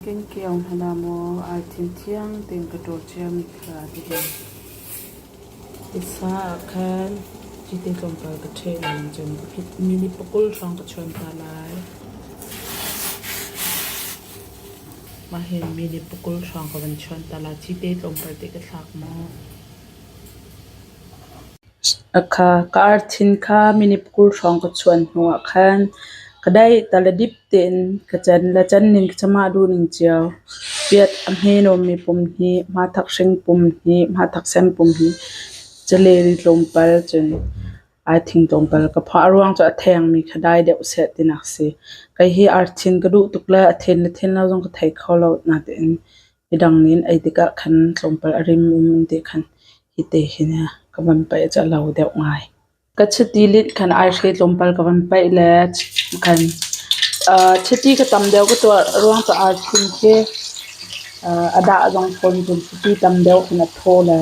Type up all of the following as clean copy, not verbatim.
Kan kio hna maw ai thin thiang tein ka ṭawl ciami kha ti hin. Tisa ah khan cite tlawmpal ka ṭheh lai cun minute pakul hrawng ka chuan ta lai. Mah hin minute pakul hrawng ka van chuan ta lai. Cite tlawmpal te ka thlak maw? Ka arthin kha minute pakul hrawng ka chuan hnuah khan ka daih ta le dip tein ka can le can ning ka mah duh ning cio. Piat a hme nawmmi pum hnih, hmathak hring pum hnih, hmathak sen pum hnih, caleri tlawmpal cun aithing tlawmpal ka phuah. A ruang cu a thengmi kha dai deuh seh tinak si. Kei hi arthin ka duh tuk le a then le then lo zong ka thei kho lo. Natein midang nih an ei tikah khan tlawmpal a rim um ti khan hite hin ka van paih cu a lo deuh ngai. Ka chiti linh khan aihre tlawmpal ka van paih le khan chiti ka tam deuh ka tuah ruang cu arthin khi a dah zong fawn cun chiti tam deuh khan a thaw le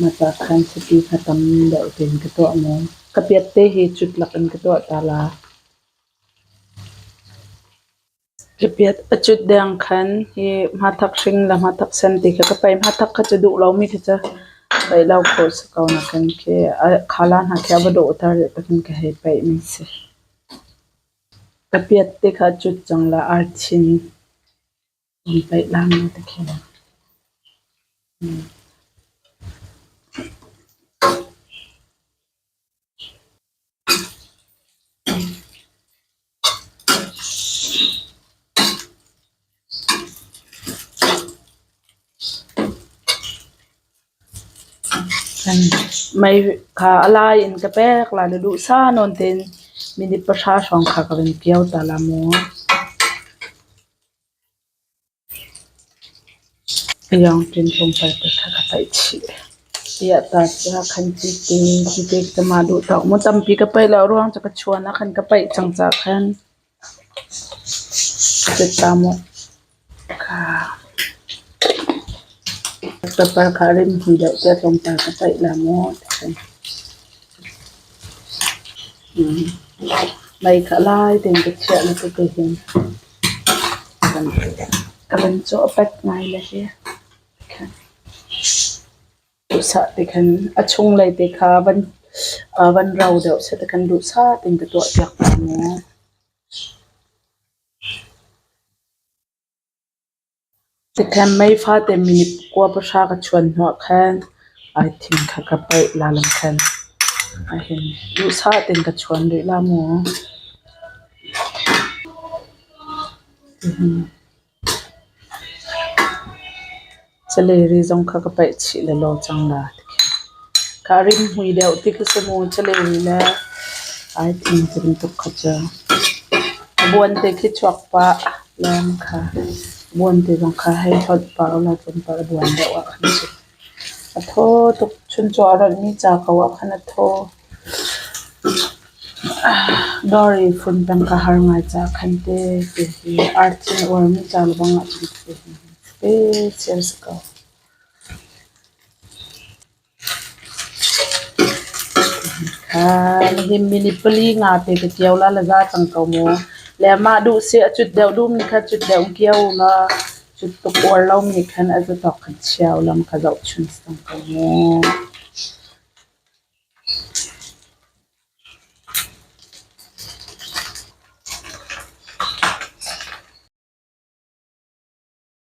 mah khan chiti kha tam deuh tein ka tuah mu. Ka piat te hi cut lak in ka tuah ta la. Ka piat a cut deng khan hi hmathak hring le hmathak sen ti kha ka paih. Hmathak kha cu duh lomi kha cu paih lo khawh si ko nakin khi khala hna khi a va dawhter deuh takin ka hei paihmi si. Ka piat te kha a cut cang la arthin an paih lan ti khi. Mei kha a lai in ka pek lai le duhsa nawn tein minute pahra hrawng kha ka van kio ta la mu. Yangṭin tlawmpal te kha ka paih chih. Tiah ta ca khan cite cite ka mah duh tawk mu tampi ka paih lo ruang cu ka chuan ah khan ka paih cang ca khan cut mu. Kha pepper kha rim hui deuh tiah tlawmpal ka paih la mu. Mei kha lai tein ka chiah na ka hin. Ka van cawh pet ngai le hi. Duhsah te khan a chunglei te kha van ro deuh seh ti khan duhsah tein ka tuah piak hna mu. Tikhan mei fate minute kua pahra ka chuan hnuah khan ai thing kha ka paih la lam khan. Ahin duhsah tein ka chuan rih la mu. Caleri zong kha ka paih chih lelaw cang la. Kha rimhmui deuh ti khi si mu caleri le ai thing bantuk kha cu. A buan te khi chuak pah leng kha. Buan te zong kha hei hlonh pah ulaw tlawmpal a buan deuh ah khan si. A thaw tuk. Chuncaw a rawlhmi ca ko ah khan a thaw. Dawr i fun peng ka har ngai caah khan te ti hi arthin a uarmi ca lebang ah cun ti hi special si ko. Nihin minute pali nga te ka kio la la za cang ko mu. Le mah duh si a cut deuh duhmi kha cut deuh kio la cut tuk uar lomi khan a zatawk khan chia lam kha zohchun cang ko mu.